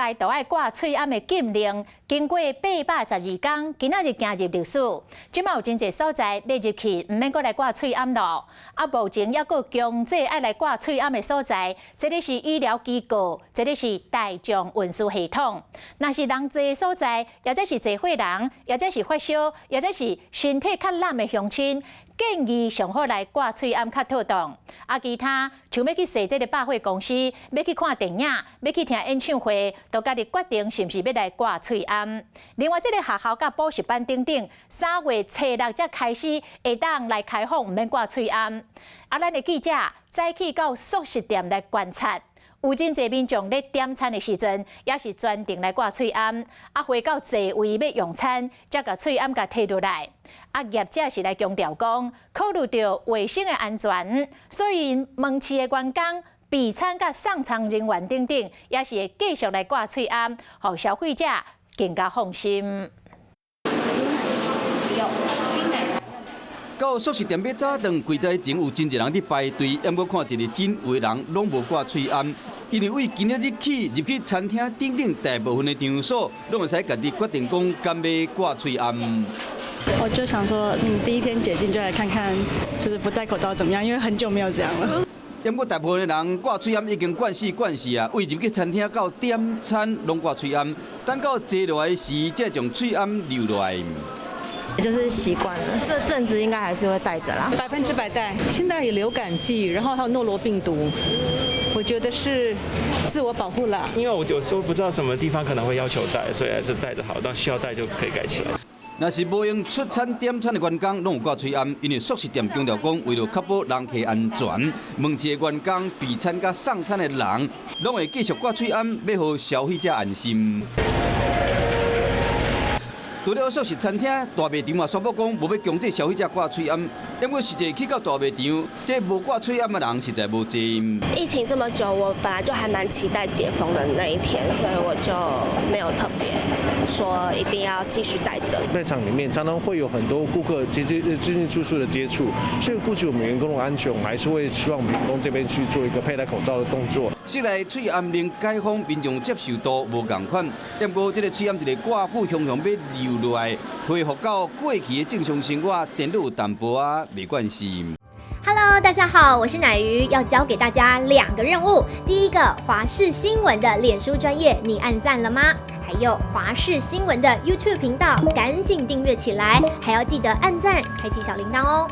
內都愛掛喙罨的禁令，經過812工，今仔日行入歷史。這馬有真濟所在欲入去，毋免閣來掛喙罨囉。啊，目前猶閣強制愛來掛喙罨的所在，這个是醫療機構，這个是大眾運輸系統。若是人濟所在，抑者是濟歲人，抑者是發燒，抑者是身體較懶的鄉親，建議上好來掛喙罨較妥當。啊，其他像欲去踅這个百貨公司，欲去看電影，欲去聽演唱會，都家己決定是毋是欲來掛喙罨。另外，這个學校佮補習班等等，3月初6才開始會當來開放，毋免掛喙罨。啊，咱的記者早起到速食店來觀察。有真濟民眾咧點餐的時陣，也是專程來掛喙罨。啊，回到座位欲用餐，才共喙罨共提落來。啊，業者是來強調講，考慮著衛生的安全，所以門市的員工、備餐佮送餐人員等等，也是會繼續來掛喙罨，予消費者更加放心。有冰奶。到速食店欲早頓，櫃台前有真濟人佇排隊，毋過看一個真有的人攏無掛喙罨，因為對今仔日起入去餐廳等等大部分的場所，攏會使家己決定講敢欲掛喙罨。我就想說，第一天解禁就來看看，就是不戴口罩怎麼樣，因為很久沒有這樣了。毋過大部分的人掛喙罨已經慣勢慣勢啊，對入去餐廳到點餐攏掛喙罨，等到坐落來時，才將喙罨留落來。就是習慣了，這陣子應該還是會戴著啦。 100%戴。現在有流感季，然後還有諾羅病毒，我覺得是自我保護啦。因為我有時候不知道什麼地方可能會要求戴，所以還是戴著好，當需要戴就可以蓋起來。若是無閒出餐點餐的員工，攏有掛喙罨，因為速食店強調講，為了確保人客安全，門市的員工、備餐佮送餐的人，攏會繼續掛喙罨，欲予消費者安心。除了速食餐廳，大賣場嘛宣布講，無欲強制消費者掛喙罨。不過實際去到大賣場，這無掛喙罨的人實在無濟。疫情這麼久，我本來就還蠻期待解封的那一天，所以我就沒有特別說一定要繼續戴著。賣場裡面常常會有很多顧客進進進出出的接觸，所以顧及我們員工的安全，我們還是會希望員工這邊去做一個佩戴口罩的動作。室內喙罨令解封，民眾接受度無仝款。不過這个喙罨一个掛久，雄雄欲留落來，恢復到過去的正常生活，顛倒有淡薄仔袂慣勢。 Hello，大家好，我是奶魚，要交給大家兩個任務。第一個，華視新聞的臉書專頁，你按讚了嗎？還有華視新聞的 YouTube 頻道，趕緊訂閱起來，還要記得按讚，開啟小鈴鐺哦。